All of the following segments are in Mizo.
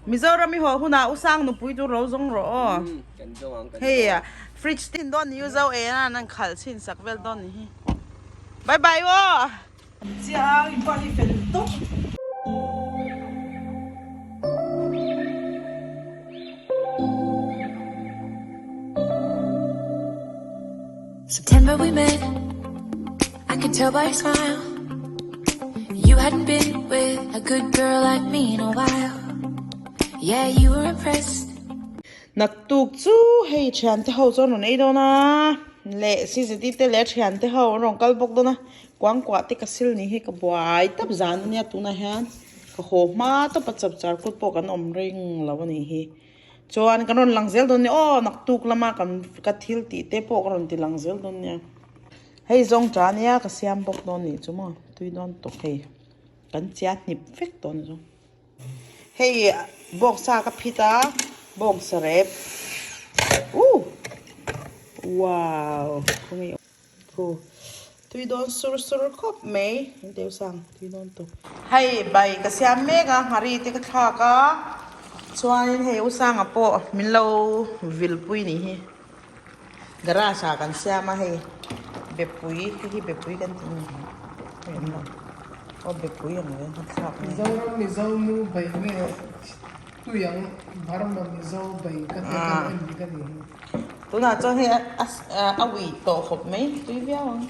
Mizoram i haw hunah u sang nupui chu ro zawng rawh aw. Hei fridge tin dawn ni u zo e nan an khalh chhin sak vel dawn ni hi. Bye bye aw. Chiang in pa hi fel tawp. September we met I could tell by your smile You hadn't been with a good girl like me in a while Yeah you were impressed Naktuk chu hei thiante ho chuan rawn ei dawn a, leh CCT te leh thiante ho an rawn kal bawk dawn a, kuangkuah te ka sil ni hi ka buai tap zan ania tunah hian ka haw hma tawp a chapchar kut pawh kan awm reng lo a nih hi. Chuan kan rawn lang zel dawn nia aw naktuk lama kan ka thil tih te pawh ka rawn ti lang zel dawn nia. Hei zawng ta ania ka siam bawk dawn nih chu maw tui dawn tawk hei kan chia hnip vek dawn chu. Hei bawngsa ka phit a bawngsa rep uh wow khawnge Thu tui dawn sur sur khawp mai deuh sang tui dawn tawp. Hei bai ka siam mek a nghari te ka thlak a chuanin hei u sanga pawh min lo vilpui nih hi garage ah kan siam a hei bepui hei hi bepui kan tih ni hei an lo aw bepui ang ve kan thlak mai. Mizoram Mizo nu bai nge tui ang Burma Mizo bai ka tia kan en hi ka ni hi. Tunah chuan hei a ui tawh khawp mai tui viau ang.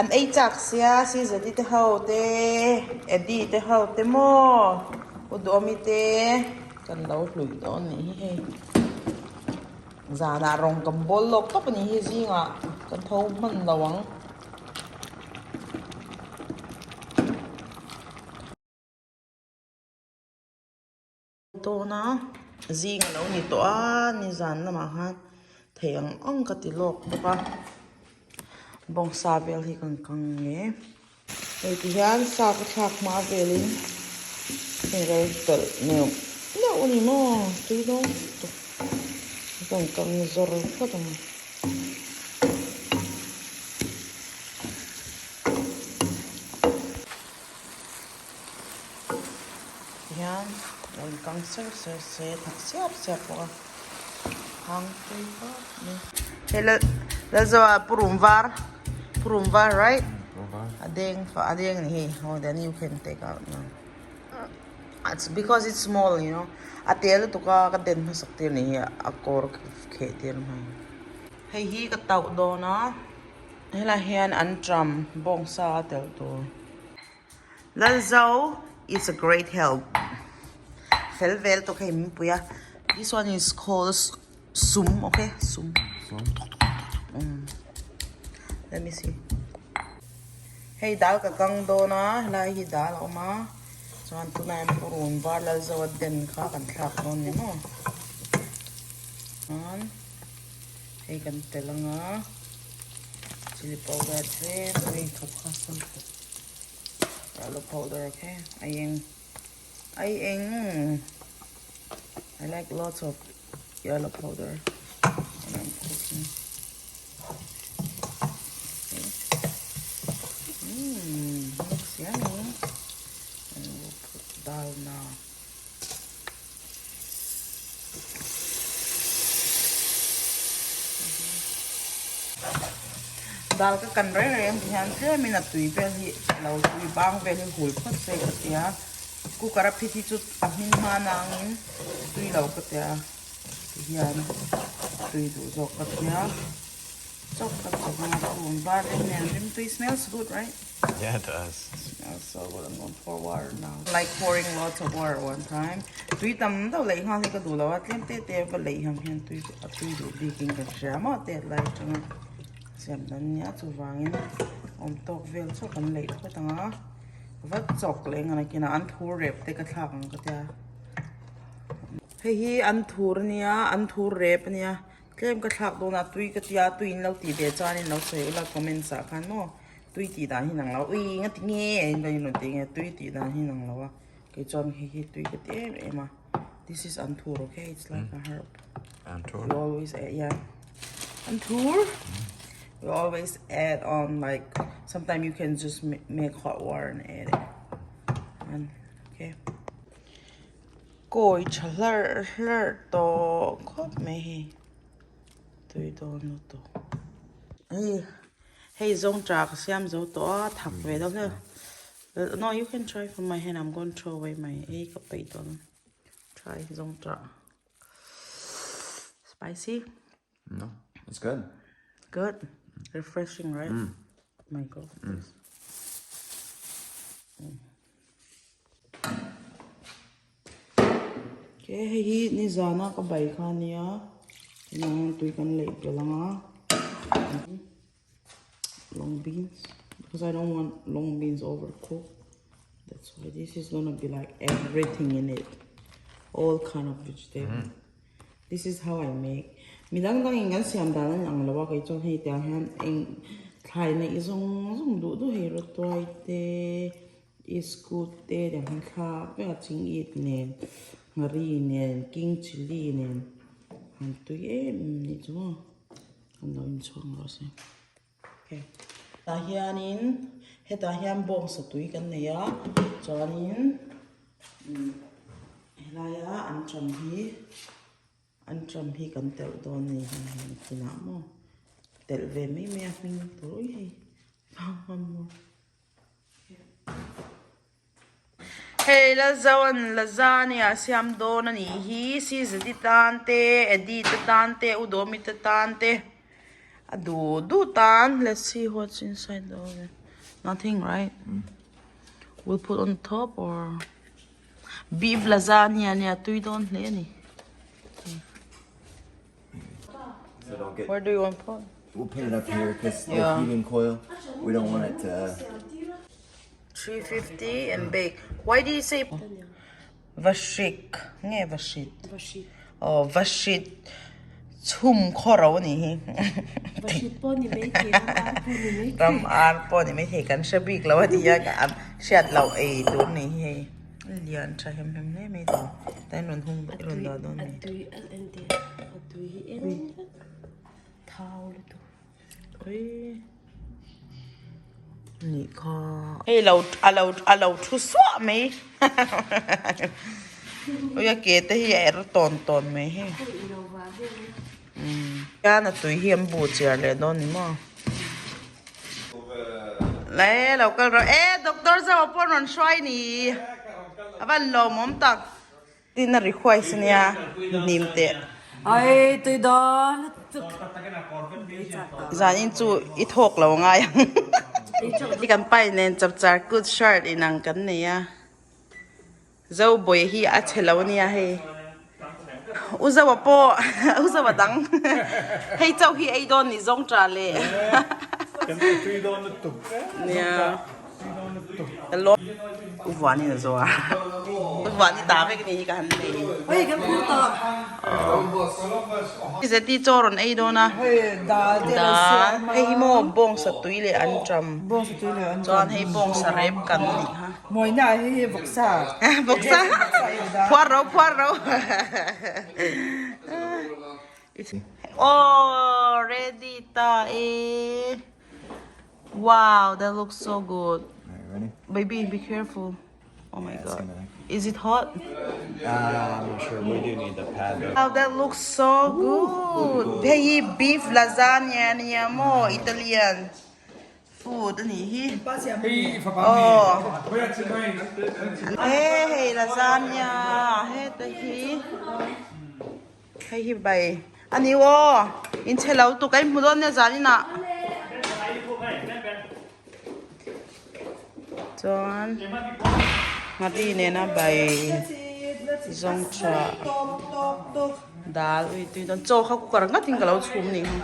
An ei chak sia Sizati te ho te Eddie te ho te maw U Duhawmi te kan lo hlui dawn nih hi hei. Zanah rawng kan bawl lawk tawp a nih hi zingah kan tho hman lo ang. Dawn a zing a lo ni tawh a nizan lamah khan thei ang ang ka ti lawk bawk a bawngsa vel hi kan kang nge hei ti hian sa ka thlak hma velin hei ro tawlh neuh neuh a ni maw tui dawn lutuk kan kang zawr phawt ang. Hian lo inkang ser ser se thak siap siap bawk a hang tui khawp mai. Hei la Lalzoa purum var purum var right a deng a deng a ni hei oh then you can take out now it's because it's small you know a te lutuk a ka den hmasak tir ni hi a kawr kheh tir mai. Hei hi ka tauh dawn a helaiah hian anṭam bawngsa a telh tur. Lalzo is a great help. Fel vel tawk hei min pui a. This one is called sum, okay? Sum. Sum. Let me see. Hei dal ka kang dawn a, helai hi dal a awm a. Chuan tunah hian purun var Lalzo a den kha kan thlak dawn ni maw. Chuan hei kan tel ang a. Chili powder tlem hei thawk kha sam thawk. Yellow powder okay ai eng ai eng I like lots of yellow powder when I'm cooking okay mm looks yummy and we'll put dal now Dal ka kan reng reng ti hian tlemin a tui vel hi lo tui bang vel hi hul phawt se ka tia cooker a phit hi chu a hmin hma nangin tui lo ka tia ti hian tui duh zawk ka tia chawk ka chawk anga purun var rim nen rim tui smells good right. Yeah it does. Smells so good. I'm going to pour water now. Like pouring lots of water one time. Tui tam deuh leih nghal hi ka duh lo a, tlem te te va leih ang hian tui a tui duh bikin ka hria maw tet lai atanga siam dan nia chuvangin awm tawk vel chu kan leih phawt ang a va chawk leh ngan a kinah an thur rep te ka thlak ang ka tia hei hi an thur ania an thur rep ania tlem ka thlak dawn a tui ka tia tui in lo tih ve chuan in lo sawi ula comments ah khan maw. Tui tih dan hi nang lo ui nga ti nge in ka inrawn tih nge tui tih dan hi nang lo a kei chuan hei hi tui ka ti em em a this is anthur okay it's like a herb Anthur we always add yeah anthur we always add on like sometimes you can just make hot water and add it and okay. Kawi tha hlarh hlarh tawh khawp mai hei tui dawn lutuk. Hei hei zawng tah ka siam zo tawh a thak ve deuh hle no you can try from my hand I'm gonna throw away my ei ka peih dawn try zawng tah spicy. No it's good. Good refreshing right my god. Ke hei hi nizana ka bai kha ania tunah hian tui kan leih belh ang a long beans because I don't want long beans overcooked that's why this is gonna be like everything in it all kind of vegetable this is how I make midang dang in kan siam dan a ni ang lo a kei chuan hei tiang hian eng thlai neih zawng zawng duh duh hei rawtuai te. Iskut te dang hi thlak vek a chingit nen nghari nen king chilli nen han tui em em nih chu maw an lo inchhuak rawh se okay tah hianin hetah hian bawngsa tui kan nei a chuanin umm helaia an ṭam hi an ṭam hi kan telh dawn a ni hei kinah maw telh ve mai mai a hming tur ui hei maw. Hei Lalzoan lasagna a siam dawn a nih hi Sizati tan te Eddie te tan te Udomi te tan te a duh duh tan let's see what's inside the oven nothing right we'll put on top or beef lasagna ania tui dawn hle a ni. Where do you want put? We'll put it up here because the heating coil, we don't want it to. 350 and bake. Why do you say Vashik? Nge Vashit? Vashit. Oh, Vashit. Chhum khaw ro a nih hi. Vashit pawh ni mai thei, ram ar pawh ni mai thei. Ram ar pawh ni mai thei, kan hre bik lo a nia, hriat loh ei tur a nih hi hei. Lian tha hem hem hle mai tawh tain rawn hung i rawn dah dawn ni. A tui a en teh a tui hi eng vek thau lutuk. Ui nih kha. Hei lo a lo a lo thu suah mai ui a ke te hi a er tawn tawn mai hei. Hian a tui hi an bu chiar leh dawn ni maw. Le lo kal rawh e doctor Zaua pawh rawn hruai ni a van lawmawm tak tin a request ania hnim teh. Ai tui dawn lutuk. Zanin chu i thawk lo ngai ang. I kan pai nen chapchar kut shirt inang kan nei a. Zobawi hi a chhe lo ania hei. U Zoa pawh U Zoa dang hei chauh hi ei dawn ni zawng ta le. Nia. U Vuani na Zoa. U Vuani ta vek ni hi ka han nei. Oi kan phur tawh. Zeti chaw rawn ei dawn a. Dal te lo siam a. Hei hi maw bawngsa tui leh an ṭam. Bawngsa tui leh an ṭam. Chuan hei bawngsa rep kan nih kha. Mawina hi hi vawksa. Vawksa. Phuar ro phuar ro. Oh ready ta e. Wow that looks so good. Alright, ready? Baby be careful. Oh my Yeah, it's god. gonna- Is it hot? Uh, I'm not sure. We do need the pad though. Wow, that looks so good. Hei hi beef lasagna ania maw Italian food a nih hi. Aw. He hei lasagna heta hi hei hi bai a ni aw inchhe lo tuk a inhmu dawn nia zaninah. Chuan nghati nena bai zawng tha dal ui tui dawn chaw kha cooker ngatin ka lo chhum nih hi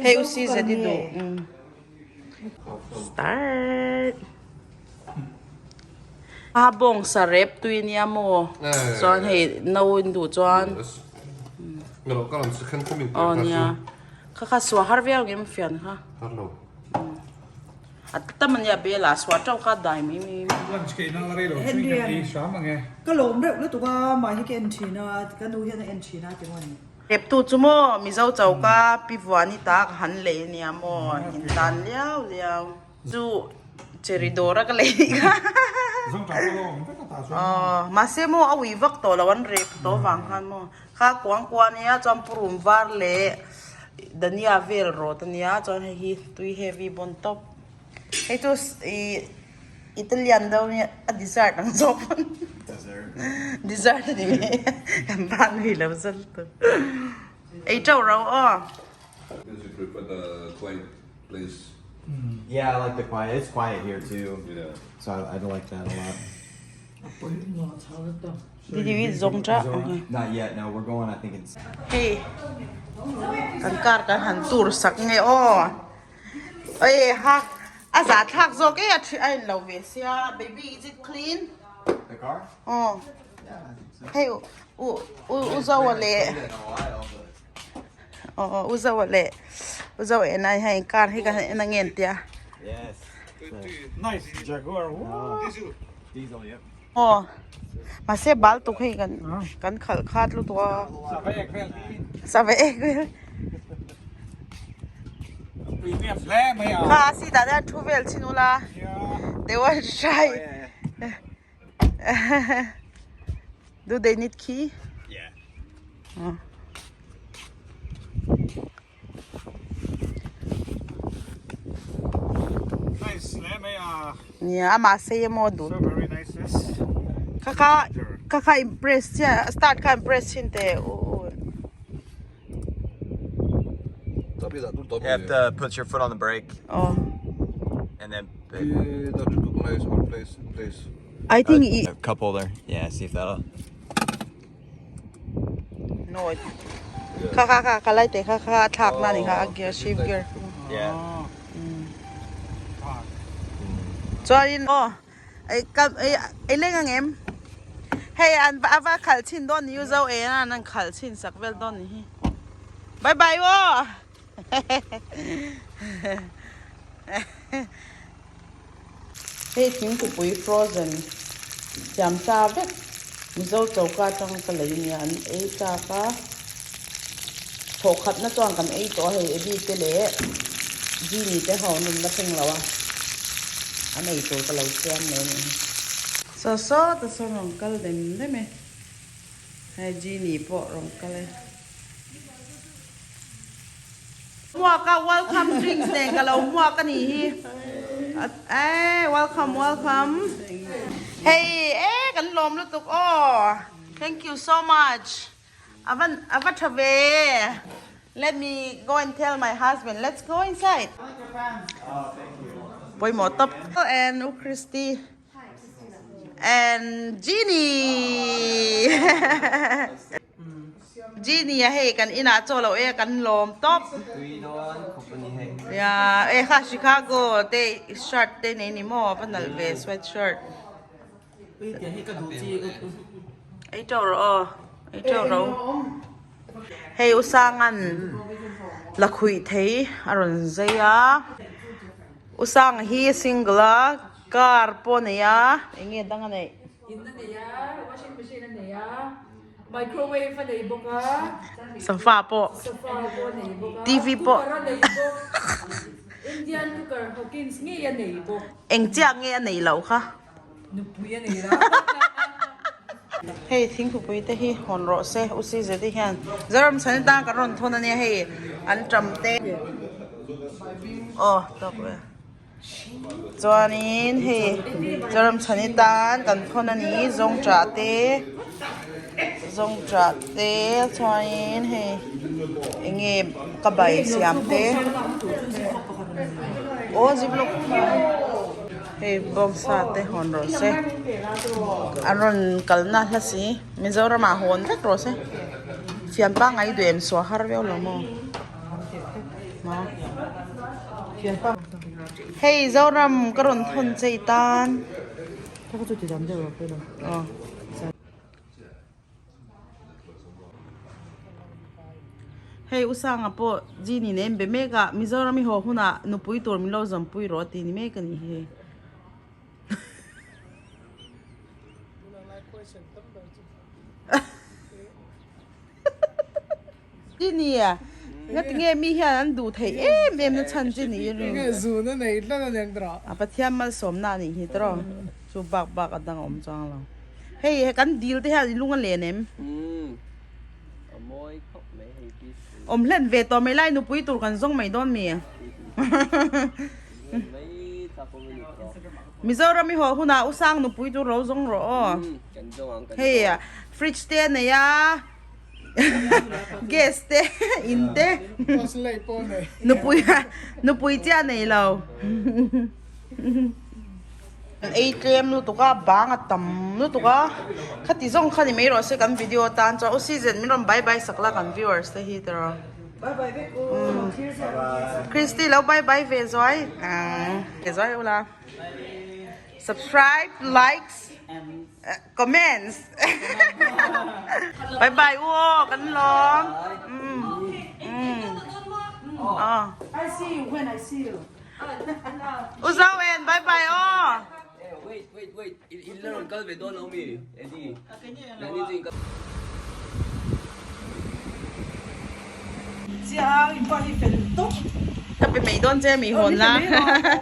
hei u si zet i duh start a bawng sa rep tui ania maw chuan hei no in duh chuan aw nia kha kha suah har viau ngem fian kha. A tam ania bel ah suah teuh kha dai mai mai. Lunch ka inang rei lo chu i kan ei hram ang e. Ka lawm reuh lutuk a, mah hi ka en thin a, ka nu hian a en thin a ti maw ni. Eptu chu maw Mizo choka Pi Vuani ta ka han lei ania maw in tan liau liau chu. Cherry dawr a ka lei nih kha. Aw mahse maw a ui vak tawh lo an rep tawh vang khan maw kha kuang kuah ania chuan purum var leh dania vel rawt ania chuan hei hi tui heavy bawn tawp hei chu ih Italian deuh nia a dessert ang zawk pawn dessert a ni mai kan tan lui lo zal tur ei teuh ro aw. Place. Yeah, I like the quiet. It's quiet here too. Yeah. So I, I like that a lot. Did you eat zongcha? Okay. Not yet. No, we're going. I think it's. Hey, kan kar kan han tur sak nge aw. Oi ha, a za thlak zawk e a thi a in lo ve sia. Baby, is it clean? The car? Oh. Yeah, I think so. Hey, u u u zo le. Aw u Zoa leh u Zoa en ai hian car hi ka han en ange an tia. Yes. Nice Jaguar. Diesel. Diesel, yep. Aw mahse bal tuk hei kan kan khalh khat lutuk a. Sava ek vel hi. Sava ek vel. Premium hle mai a. Kha a seat ah te hian thu vel chin ula. They want to try. Do they need key? Yeah. Oh. Nice hle mai a. Nia, ama sei emaw duh. So very nice yes. Kha kha kha kha impress chia start kha impress thin te u u. You have to put your foot on the brake Oh. and then I think i a cup holder. Yeah, see if that'll. No. Kha kha kha kha lai te kha kha a thlak na ni kha a gear shift gear. Yeah. Chuanin aw ei ka ei ei leng ang em hei an a va khalh chhin dawn ni u zo en a an khalh chhin sak vel dawn ni hi bye bye aw Hei thingkupui frozen siam sa vek Mizo choka atang ka lei nia an ei chak a thawhkhatna chuan kan ei tawh a hei Eddie te leh Jeanie te ho an rawn la thleng lo a an ei tur ka lo siam mai a nih hi. Saw sawt a sawn rawn kal dem dem e hei Jeanie pawh rawn kal e. Hmuak a welcome drinks nen ka lo hmuak a nih hi eh welcome welcome hei eh kan lawm lutuk aw thank you so much a va a va tha ve let me go and tell my husband let's go inside pawimawh tawp and u Christy and Jeannie. Genie a hei kan inah chaw loh e kan lawm tawp. Ya e kha Chicago te shirt te nei ni maw va nalh ve sweat shirt. Ei teuh rawh aw ei teuh rawh u. Hei u Sangan la khuih thei a rawn zai a. U Sanga hi single a car pawh a nei a eng nge dang a neih. In a nei a washing machine a nei a. Microwave a nei bawk a. Sofa pawh. Sofa pawh a nei bawk a. TV pawh. Cooker a nei bawk. Indian cooker Hawkins ngei a nei bawk. Eng chiah nge a neih loh kha? Nupui a nei lo. Hei thingpupui te hi hawn rawh se U CZ te hian Zoram chhan atan kan rawn thawn ania hei an tam te. Aw tawk ve. Chuanin hei Zoram chhani tan kan thawn a ni zawngṭah te zawngṭah te chuanin hei eng nge ka bai siam te aw ziplock hei bawngsa te hawn rawh se an rawn kalna hla si Mizoram ah hawn vek rawh se fian pangngai duh em suah har viau lo maw. Hei Zoram ka rawn thawn che i tan. Aw. Hei U Sanga pawh Jeanie nen be mek a, Mizoram i haw hunah nupui tur min lo zawmpui rawh a ti ni mek a nih hi. Jeanie. Ngati nge mi hian an duh theih em em na chhan che ni i ring. Nge zun a nei tlat a nen tawh. A Pathian malsawmna a nih hi tawh chu bak bak a dang a awm chuang lo. Hei kan dil te hian i lung a len em? Awm hlen ve tawh mai lai nupui tur kan zawng mai dawn mi? Mizoram i haw hunah u sang nupui tur lo zawng rawh aw. Hei fridge te a nei a. Gas te in te nupui nupui chiah nei lo an ei tlem lutuk a bang a tam lutuk a khati zawng kha ni mai rawh se kan video tan chuan u season min rawn bye bye sak la kan viewers te hi tiraw Christy lo bye bye ve zuai ve zuai ula subscribe likes Comments Bye bye u aw kan lawm I see you when I see you. U Zo en bye bye aw. Wait wait wait in la rawn kal ve dawn lo mi Eddie nangni chu in kal Chiang in pa hi fel tawp. Ka pe mai dawn che mi hawn la.